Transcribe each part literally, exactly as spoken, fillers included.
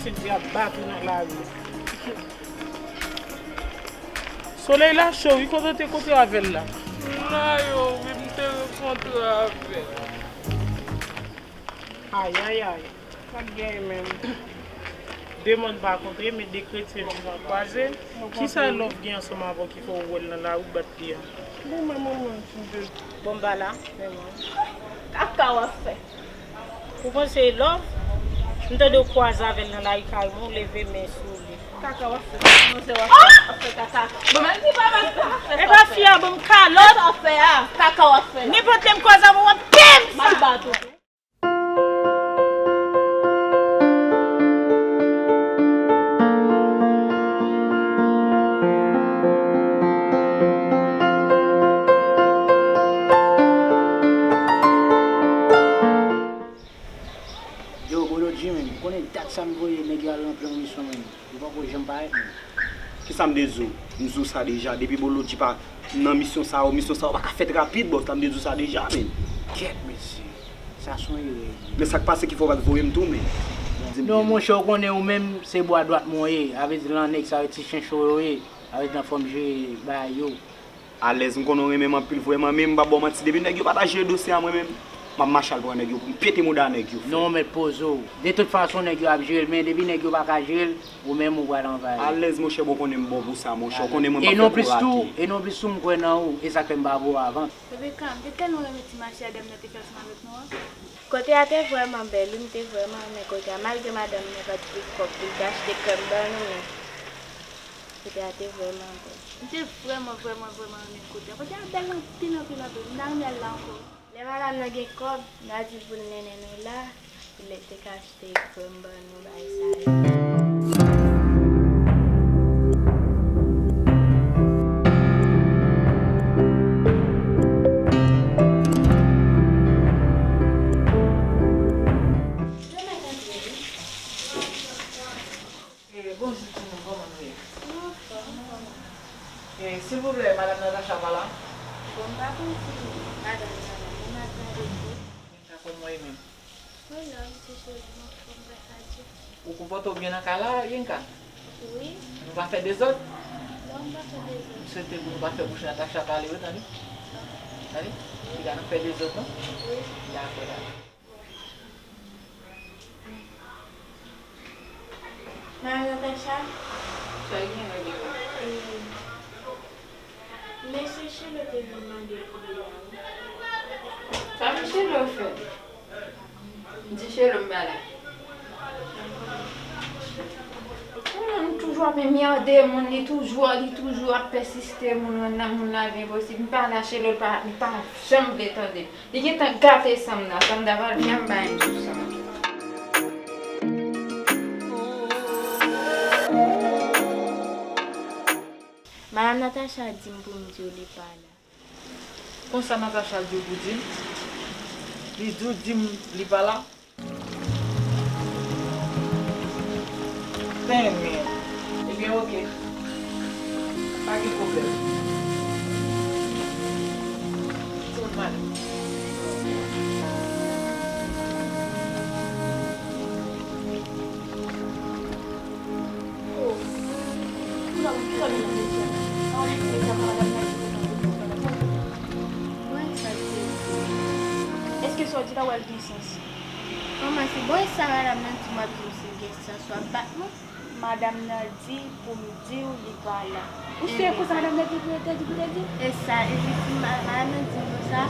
Di ap bat ou nan lari. Solèy la cho wi, kote w te kontre avè l la? M la yo wi, m te rankontre avè l. Ayayay, pa t genyen menm. De mòn pa kontre, men de kretyen vivan kwaze. Kisa love gen ansanm avè w ki fè w wè l nan lari w bat li a? Bon, men mwen, mwen, m te. Bon, m pa la, men mwen. Kaka w ap fè. Ou panse e love? M tande w kwaze avè l nan lari kay mwen, ou leve men sou li. Kaka w ap fè. Kòmanse w ap fè, w ap fè kaka. Bon, men ki pa, pa, pa fè sa. E pa fi a ban m kalòt. Sa w ap fè a, kaka w ap fè la. Nenpòt lè m kwaze avè w, w ap pè m sa. M ap bat ou. Yo, Bolo G, men, ou konnen dat sa m voye nèg yo al nan plan misyon, men, yo poko janm parèt, men. Kisa m te di w? M di w sa deja, depi Bolo G pa nan misyon sa yo, misyon sa yo pa ka fèt rapid, bòs, la m te di w sa deja, men. Kèt, mesye, sa se yon erè. Men sa k pase ki fè w pa t voye m tou, men. Non, monchè, ou konnen ou menm, se bwa dwat mwen w ye, sa vle di lan nèg sa yo ti chen cho yo ye, sa vle di nan fò m jere bagay yo. Alèz, m konnen w renmen m anpil vrèman, men m p ap ba w manti, depi nèg yo pa ta jere dosye a, mwen menm, m ap mache al pran nèg yo pou m pete mouda nèg yo, frè. Non, mèt poze w. De tout fason, nèg yo ap jere l, men depi nèg yo pa ka jere l, ou menm ou pral anvayi. Alèz, monchè, bon, konnen m bon pou sa, monchè, w konnen mwen p ap fè pou rate. E non plis tou, e non plis tou, m kwè nan ou, e sa k fè m pa voye w avan. Rebecca, m te tèlman renmen ti mache a dam nan te fè ansanm avèk nou an. Kote a te vrèman bèl, wi, m te vrèman renmen kote a, malgre madanm nan pa t gen kòb pou l te achte krèm ban nou, men kote a te vrèman bèl. M te vrèman, vrèman, vrèman renmen kote a. Kote a bèl anpil, anpil, anpil. M ta renmen al la ankò. Lè madanm nan gen kòb, n a di l pou l mennen nou la, pou l te ka achte krèm ban nou, bagay sa yo. Eh, bonjou timoun, kòman nou ye? Nou anfòm, nou anfòm. Eh, silvouplè, madanm Natacha pa la? Bon, m pa konn si madanm nan la, men m ap gade pou. Dakò, mwen menm. Wi, la, m ti cheri, m anfòm, gras a Dye. Ou konpòte w byen nan kay la, Yenka? Wi. Nou pa fè dezòd? Non, m pa fè dezòd. M swete pou nou pa fè bouch Natacha pale, wi, tande? Tande? Piga n ap fè dezòd, non? Wi. Dakò, dakò. Madan Natacha? Sa gen, Rebecca? E, mesye Chelo te vin mande pou li la, wi. Sa mesye Chelo fè? M di Chelo m pa la. Moun toujou ap enmède moun, li toujou, li toujou ap pèsiste moun, rann nan moun la byen posib. M pa la, Chelo pa, li pa janm vle tande m. Li gentan gate san m nan, san m nan pral janm bay m sou san m. Madanm Natacha di m pou m di w li pa la. Konsa Natacha di w pou di m? Li di w di m li pa la? Penyen. Ebyen, oke. Pa gen pwoblèm. Di w m ale. Oh, pou la, pou la, pou la, pou la. Bon, sa te di. Èske sa w di la w al gen sans? Kòman se bon e sa madanm nan di m w ap di m si l gen sans w ap bat mwen? Madanm nan di pou m di w li pa la. Ou si e konsa madanm nan di pou yo te di pou te di? E sa, efektivman, madanm nan di m konsa,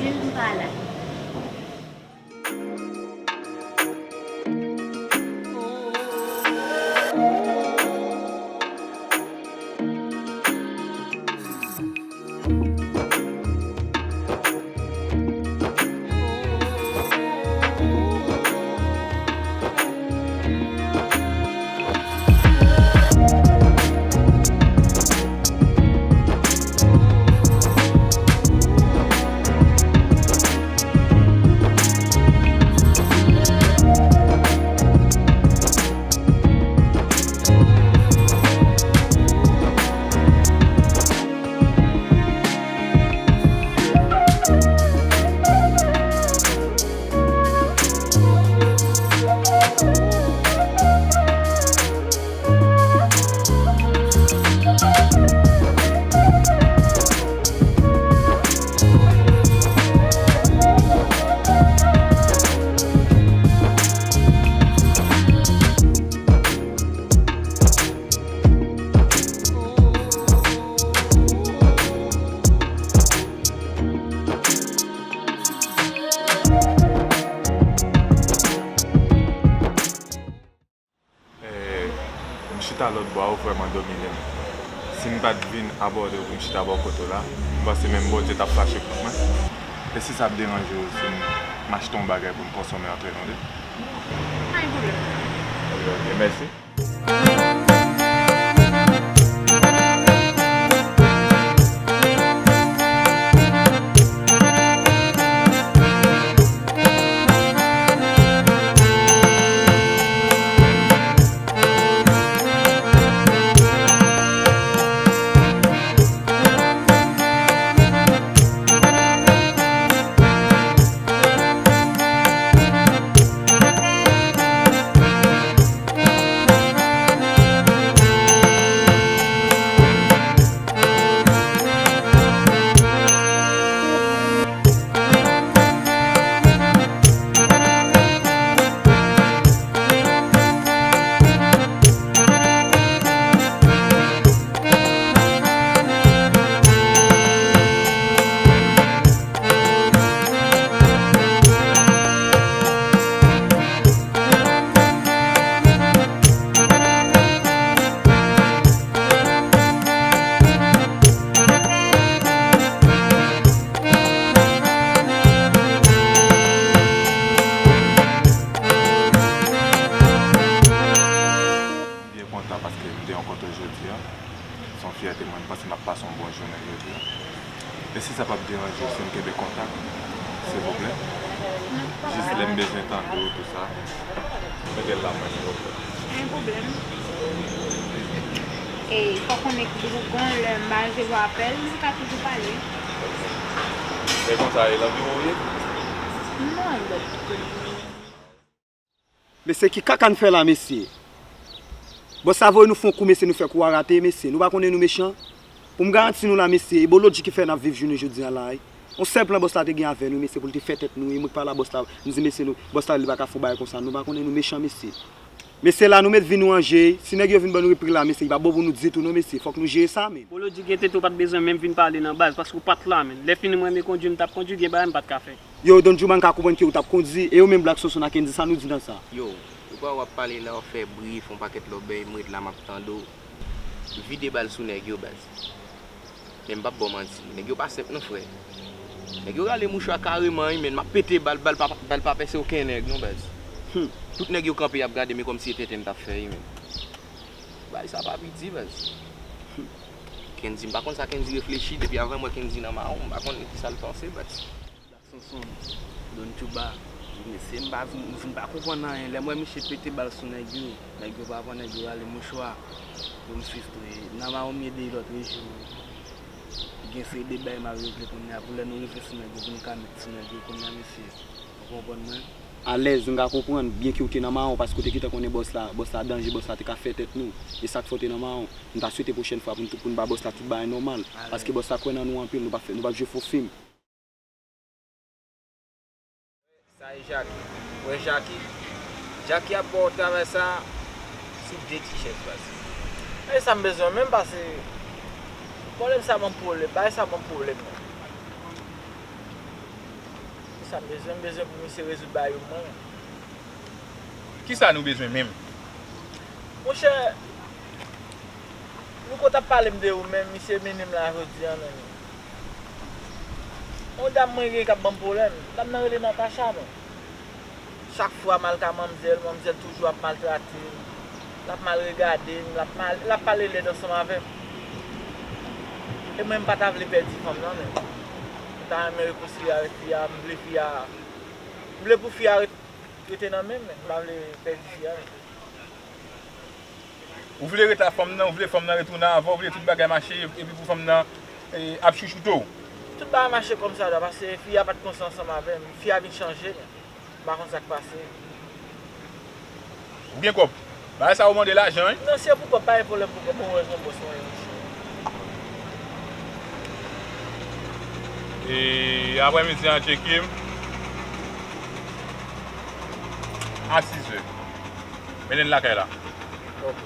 di l m pa la. Lòt bò a, ou vrèman domine m. Si m pa t vin abòde w pou m chita bò kote w la, m panse menm Bondye t ap fache kont mwen. E si sa ap deranje w si m achte yon bagay pou n konsome antre nou de? Pa gen pwoblèm. Ok, ok, mèsi. Byen kontan paske m te rankontre w jodi a. Se yon fyète mwen, m panse m ap pase yon bon jounen jodi a. E si sa p ap deranje w si n kenbe kontak, silvouplè? Jis lè m bezwen tande w, tou sa. Mete l la mwen, silvouplè. Pa gen pwoblèm. E, fò konnen ki dougan, lè m pa resevwa apèl, nou ka toujou pale. Se konsa e l anviwon w ye? Non, but Mesye, ki kaka n fè la, mesye? Bòs la voye nou fè yon kou, mesye, nou fè kou a rate, mesye. Nou pa konnen nou mechan? Pou m garanti nou la, mesye, e Bolodji ki fè n ap viv jounen jodi a la, wi. Yon sèl plan bòs la te gen avè nou, mesye, pou l te fè tèt nou, e mwen k pa la bòs la, m di, mesye, nou, bòs la, li pa ka fè yon bagay konsa, nou pa konnen nou mechan, mesye. Mesye, la nou met vi nou an je, si nèg yo vin ban nou repri la, mesye, li pa bon pou nou ditou, non, mesye, fòk nou jere sa, men. Bolodji gen tete, ou pa t bezwen menm vin pale nan baz, paske ou pa t la, men. Lè fini mwen menm kondwi, m t ap kondwi, gen bagay m pa t ka fè. Yo, Don Juma, m ka konprann ke ou t ap kondwi, e ou menm Black Sonson ak Kendy, sa nou di nan sa? Yo, ou pa wè w ap pale la, w ap fè bri, fè yon pakèt lòbèy, m ret la, m ap tande w vide bal sou nèg yo, baz. Men m p ap ba w manti, nèg yo pa senp non, frè. Nèg yo rale mouchwa kareman, wi, men m ap pete bal, bal pa, bal pa pèse okenn nèg non, baz. Hmm. Tout nèg yo kanpe, y ap gade, men kòmsi se tenten m t ap fè, wi, men. Bagay sa pa piti, baz. Hmm. Kendy, m pa konn sa Kendy reflechi, depi avan m wè Kendy nan mawon, m pa konn kisa l panse, baz. Sonson, Don Chuba, mesye, m pa vin, m vin pa konprann anyen. Lè m wè misye pete bal sou nèg yo, nèg yo pa pran, nèg yo rale mouchwa pou m swiv tou. E nan mawon m ye depi lòt jou. Gen seri de bagay m ap regle kounye a, pou lè nou rive sou nèg yo, pou nou ka met sou nèg yo kounye a, mesye. Ou konprann mwen? Alèz, m ka konprann, byen ke w te nan mawon, paske w te gentan konnen bòs la, bòs la danje, bòs la te ka fè tèt nou. E sa k fè w te nan mawon. M ta swete pwochèn fwa pou n, pou n ba bòs la tout bagay nòmal. Alèz. Paske bòs la kwè nan nou anpil, nou p ap fè, nou p ap jwe fo fim. Sa e Jaki. Ou wè Jaki? Jaki ap ba w travay sa sou de ti chèz, baz. E sa m bezwen menm, pase pwoblèm sa ban m pwoblèm, bagay sa ban m pwoblèm, menm. Sa m bezwen, m bezwen pou misye rezoud bagay yo pou mwen menm. Kisa nou bezwen menm? Monchè, Louko t ap pale m de ou, men misye mennen m la jodi a, men. Yon dam mwen gen k ap ban m pwoblèm. Dam nan rele Natacha, men. Chak fwa m al ka manmzèl, manmzèl toujou ap maltrate m. L ap mal regade m, l ap mal, l ap pale lèd ansanm avè m. E mwen, m pa ta vle pèdi fanm nan, men. M ta renmen rekonsilye avèk fi a, m vle fi a, m vle pou fi a ret, rete nan men m, men m pa vle pèdi fi a, men. Ou vle ret ak fanm nan, ou vle fanm nan retounen avè w, ou vle tout bagay mache, epi pou fanm nan, e, ap chouchoute w. Tout bagay mache kòmsadwa, paske fi a pa t konsa ansanm avè m. Fi a vin chanje, men. M pa konn sa k pase. Ou gen kòb. Bagay sa yo mande lajan, wi. Non, se pou kòb, pa gen pwoblèm pou kòb, mwen wè se yon bòs mwen ye, monchè. E aprèmidi an, tcheke m a sizè. Mennen l lakay la. Ok.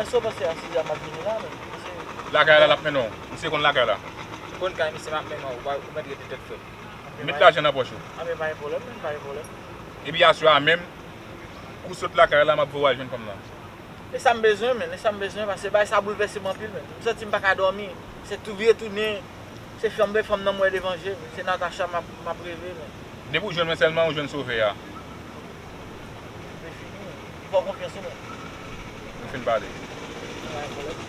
Èske w panse a sizè a m ap vini la, menm? Lakay la, l ap mennen w. Misye konn lakay la. Konn kay misye, m ap mennen w. Ou pa, ou mèt rete tèt frèt. Met lajan nan pòch ou. Anben, pa gen pwoblèm, menm, pa gen pwoblèm. Epi aswè a menm, kou sot lakay la, m ap voye w al jwenn fanm nan. E sa m bezwen, men, e sa m bezwen, paske bagay sa boulvèse m anpil, men. M santi m pa ka dòmi. Se tou vire tounen, se fanm, fanm nan m wè devan je m. Se Natacha m ap, m ap reve, men. Depi w jwenn mwen sèlman, ou jwenn sove a. Mwen fini, men. Li fè w konfyans ou, men. Nou fin pale. Pa gen pwoblèm.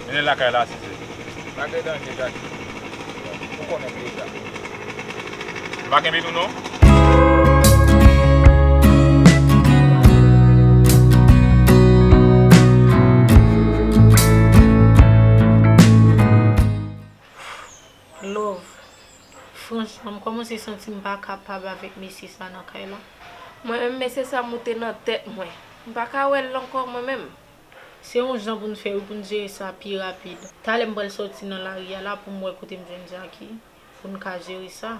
Mennen l lakay la, si se. Pa gen danje, Jackie. Ou konnen m deja. M pa kenbe tou non. Love, franchman, m kòmanse santi m pa kapab avèk mesye sa nan kay la. Mwen menm, mesye sa moute nan tèt mwen. M pa ka wè l ankò, mwen menm. Se yon jan pou n fè wi, pou n jere sa pi rapid. Talè m pral sòti nan lari a la pou m wè kote m jwenn Jackie, pou n ka jere sa.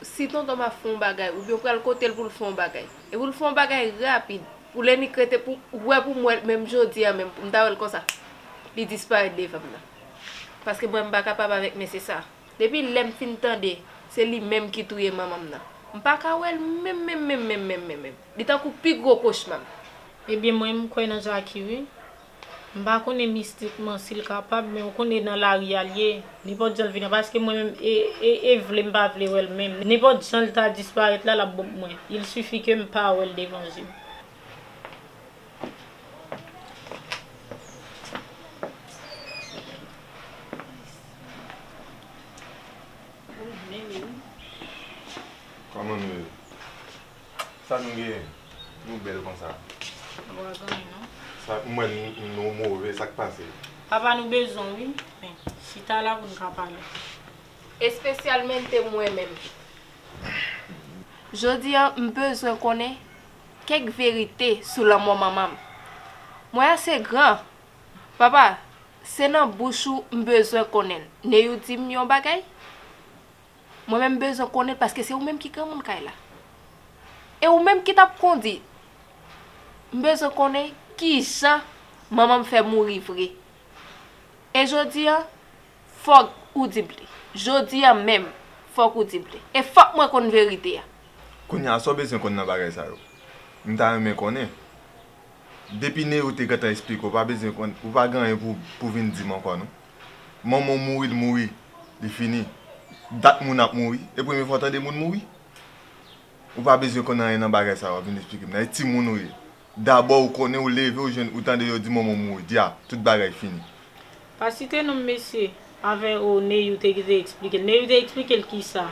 Si tonton m ap fè yon bagay, oubyen w pral kote l pou l fè yon bagay, e pou l fè yon bagay rapid, pou Lenick rete pou wè pou m wè l menm jodi a menm, pou m ta wè l konsa, li disparèt devan m nan. Paske mwen, m pa kapab avèk mesye sa. Depi lè m fin tande se li menm ki touye manman m nan, m pa ka wè l menm, menm, menm, menm, menm, menm, menm. Li tankou pi gwo kochma m. Ebyen, mwen, m kwè nan Jackie, wi. M pa konnen mistikman si l kapab, men ou konnen nan lari a l ye. Nenpòt jan l vin, paske mwen menm, e, e, e vle m pa vle wè l menm. Nenpòt jan l ta disparèt la, l ap bon pou mwen. Il suffit ke m pa wè l devan je m. Kòman nou ye? Sa nou genyen? Nou bèl konsa. Nou pa gen anyen, non. Sa, m wè n-, nou move, sa k pase? Papa, nou bezwen w, wi. Men, chita la pou n ka pale. Espesyalmente mwen menm. Jodi a, m bezwen konnen kèk verite sou lanmò manman m. Mwen ase gran. Papa, se nan bouch ou m bezwen konnen l. Neyou di m yon bagay, mwen menm m bezwen konnen l paske se ou menm ki granmoun kay la. E ou menm ki t ap kondi. M bezwen konnen kijan manman m fè mouri vre. E jodi a, fòk ou di m li. Jodi a menm, fòk ou di m li. E fòk mwen konn verite a. Kounye a, sa w bezwen konn nan bagay sa yo? M ta renmen konnen. Depi Neyou te gentan esplike w, ou pa bezwen konn, ou pa gen anyen pou, pou vin di m ankò, non. Manman w mouri, l mouri, li fini. Dat moun ap mouri, e premye fwa w tande moun mouri? Ou pa bezwen konn anyen nan bagay sa yo w ap vin esplike m nan. E timoun ou ye. Dabò ou konnen, ou leve, ou jwenn, ou tande yo di manman w mouri. Di a, tout bagay fini. Pa site non m mesye, avè o Neyou te, te eksplike l. Neyou te eksplike l kisa?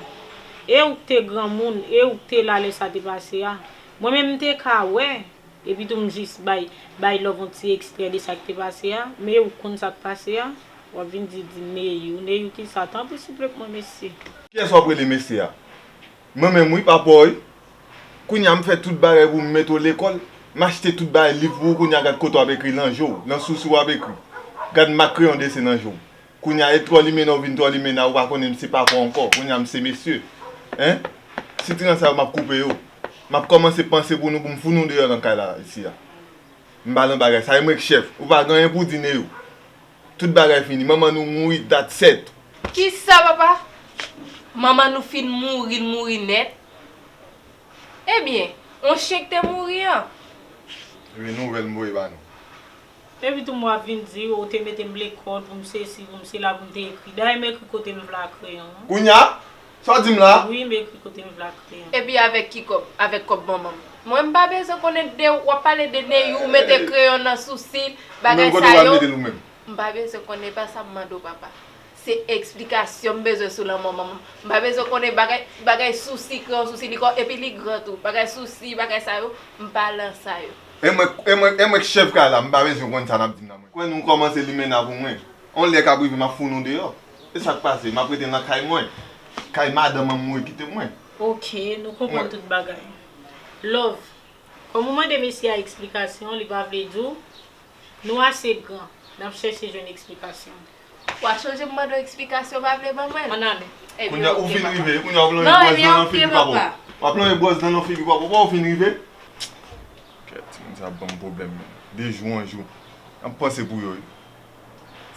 E ou k te granmoun, e ou k te la lè sa te pase a. Mwen menm m te ka wè, epi tou m jis bay, bay Love yon ti ekstrè de sa k te pase a. Men ou konn sa k pase a, w ap vin di, di Neyou, Neyou kisa? Tanpri souple pou mwen mesye. Kiyès w ap rele mesye a? Mwen menm wi, papa w wi. Kounye a m fè tout bagay pou m mete w lekòl. M achte tout bagay, liv pou ou, kounye a gad kote w ap ekri nan je w, nan sousi w ap ekri. Gad mak kreyon dese nan je w. Kounye a e twò limena w vin twò limena, ou pa konnen m se papa w ankò. Kounye a m se mesye. Hein? Sitren sa yo m ap koupe yo. M ap kòmanse panse pou nou, pou m fout nou deyò nan kay la, isi a. M pa nan bagay sa, e mwen k chèf. Ou pa gen anyen pou w di Neyou. Tout bagay fini. Manman nou mouri, that's it. Kisa, papa? Manman nou fin mouri, l mouri nèt. Ebyen, on chen k te mouri an. Ebyen, nouvèl m voye ba nou. Epi tou m w ap vin di, ou te mete m lekòl pou m sesi, pou m sela, pou m te ekri. Dayè m ekri kote m vle a kreyon an. Kounye a? Sa w di m la? Wi, m ekri kote m vle a kreyon. Epi avèk ki kòb? Avèk kòb manman m. Mwen, m pa bezwen konnen de, w ap pale de Neyou, ou mete kreyon nan sousi l, bagay sa yo. Ou menm kote w al mete l ou menm? M pa bezwen konnen, e pa sa m mande w, papa. Se eksplikasyon m bezwen sou lanmò manman m. M pa bezwen konnen bagay, bagay sousi, kreyon sousi, li kò, epi li gran tou. Bagay sousi, bagay sa yo, m pa lan sa yo. E mwen, e mwen, e mwen k chèf kay la, m pa bezwen konn sa n ap di m nan mwen. Kwè nou kòmanse limena pou mwen. On lè k ap rive, m ap fout nou deyò. E sa k pase? M ap rete nan kay mwen. Kay madanm an mouri kite mwen. Oke, nou konprann tout bagay. Love, kòm ou mande mesye a eksplikasyon, li pa vle di w, nou ase gran, n ap chèche jwenn eksplikasyon. W a chonje m mande w eksplikasyon, w pa vle ban mwen l? Ann ale. Ebyen, oke, papa. Kounye a ou fin rive, kounye a w ap lonje bwòz nan nan figi papa w. W ap lonje bwòz nan nan figi papa w, ou fin rive? Kèt, timoun sa ap ban m pwoblèm, men. De jou an jou. M ap panse pou yo, wi.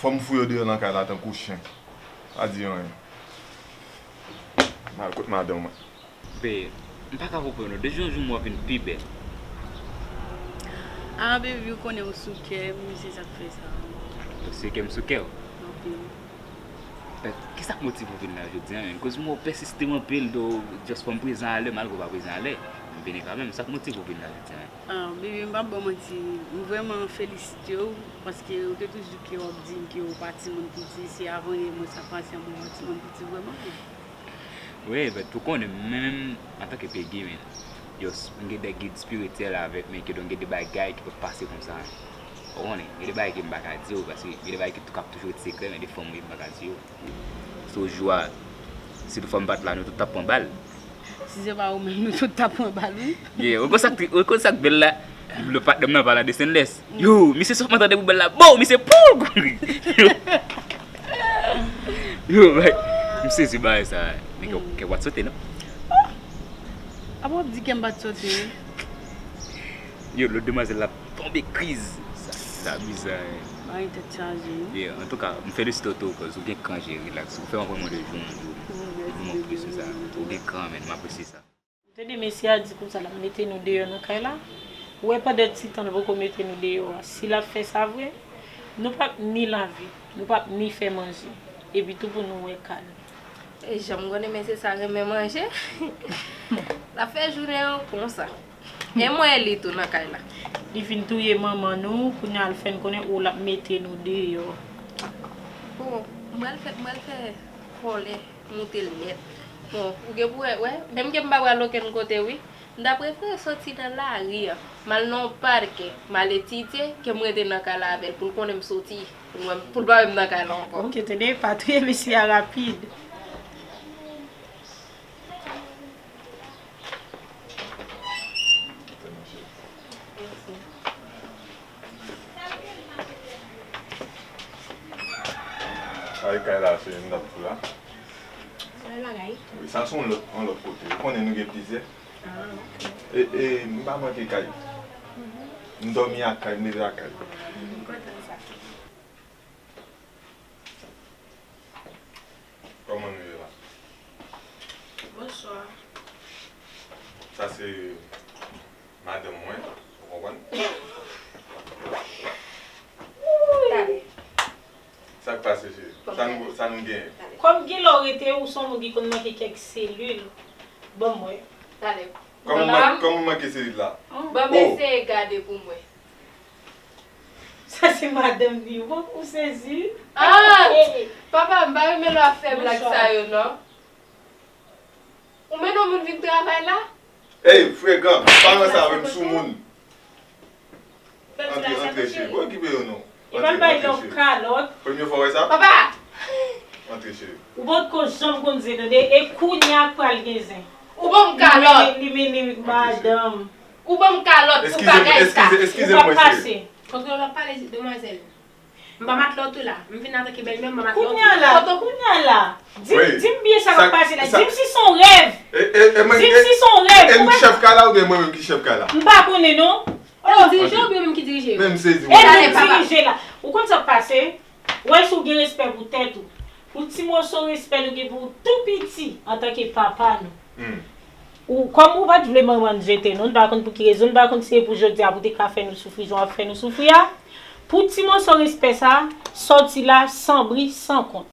Fò m fout yo deyò nan kay la tankou chen. Pa di anyen. M al kot madanm mwen. Be, m pa ka konprann ou. De jou an jou m wè w ap vin pi bèl. Ah, baby, ou konnen ou sou kè m, se sa k fè sa. Ou sou kè m sou kè w? Anpil. But, kisa k motive w vin la jodi a, menm? Koz m wè w pèsiste anpil, do, just fò m prezan alè, malgre w pa prezan alè. M vini kanmenm. Sa k motive w vin la jodi a, menm? Ah, baby, m p ap ba w manti. M vrèman felisite w, paske ou te toujou ke w ap di m ke ou pa timoun piti, se avanyè mwen sa pase, mwen yon timoun piti vrèman. Wi, but ou konnen, mwen menm, antanke Peggy, men, yo, s- m gen de gid espirityèl avèk mwen, ke donk gen de bagay ki p ap pase konsa. Ou konnen, gen de bagay ke m pa ka di w, paske gen de bagay ki tou- k ap toujou ret sekrè, men de fwa m wi, m pa ka di w. So, jou a, si toutfwa m pa t la, nou tout t ap pran bal. Si se pa ou menm, nou tout t ap pran bal, wi. Yeah, ou konn sa k tri- ou konn sa k bèl la? Le patnè m nan pa la de Stainless. Yo, misye sot mwen tande pou bèl la. Bon, misye poul kouri. Yo, bay. M sezi bagay sa. Men kè, kè w pa t sote, non? Apa w ap di kè m pa t sote? Yo, lòt demwazèl la tonbe kriz. Sa, sa bizarre. Bagay tèt chaje, wi. Yeah, antouka, m felisite w tou, cause ou gen kran, je relax. Ou fè m aprann mwen de jou an jou. Mèsi, mwen apresye sa. Ou gen kran, men, m apresye sa. Ou tande mesye a di konsa l ap mete nou deyò nan kay la? Ou wè pandan ti tan l poko mete nou deyò a, si l ap fè sa vre, nou p ap ni lave, nou p ap ni fè manje, epi tou pou nou wè ka l. E jan m konnen mesye sa renmen manje, l ap fè jounen an konsa. E mwen li tou nan kay la. Li fin touye manman nou, kounye a l fè n konnen ou l ap mete nou deyò. Bon, m pral fè, m pral fè kòlè moute l nèt. Bon, ou gen pou wè, wè, menm ke m pa pral okenn kote wi. M ta prefere soti nan lari a, m al nan yon pakè, m al etidye, ke m rete nan kay la avè l, pou l konnen m soti, pou l wè m, pou l pa wè m nan kay la ankò. Ok, tande, pa touye mesye a rapid. Ay, kay la, se m t ap fou la. Sa bagay? Wi, sa se yon lòt, yon lòt kote. Ou konnen nou gen plizyè. Ah, ok. E, e, m pa manke kay. M dòmi ak kay, m leve ak kay. M kontan sa. Kòman nou ye la? Bonswa. Sa se madanm mwen, ou konprann? Tande. Sa k pase, cheri? Sa nou, sa nou genyen? Kòm gen lè w rete, ou se yon moun ki konn manke kèk selil. Ban m wè. Tande. Kòman man-, kòman manke selil la? Ban m eseye gade pou mwen. Sa se madanm li, ou, ou sezi? Ah! Papa, m pa renmen lè w ap fè blag sa yo, non. Ou mennen yon moun vin travay la? Ey, frekan, pa nan sa menm sou moun. Antre, antre, cheri. Pa okipe yo, non. Li pral bay lòt kalòt. Premye fwa w wè sa? Papa! Antre, cheri. Ou potko janm konn zen, tande? E kounye a k pral gen zen. Ou ban m kalòt. Li mennen, li mennen madanm. Ou ban m kalòt pou bagay sa. Eskize, eskize, eskize mwen, cheri. Kote w ap pase? Kote w ap pale, demwazèl? M pa matlòt ou la. M vin antanke bèlmè, m pa matlòt ou. Kounye a la, kounye a la. Di m, di m byen sa k ap pase la. Di m si se yon rèv. Di m si se yon rèv. E nou chèf kay la oubyen mwen menm ki chèf kay la? M pa konnen non. E ou dirije oubyen menm ki dirije yo? Men m sezi. E nou dirije la. Ou konn sa k pase? Wè si w gen respè pou tèt ou. Pou ti moso respè nou gen pou ou tou piti antanke papa nou. Ou, kòm ou pa t vle manman n jete nou, n pa konn pou ki rezon, n pa konn si se pou jodi a pou te ka fè nou soufri jan w ap fè nou soufri a. Pou ti moso respè sa, sòti la san bri, san kont.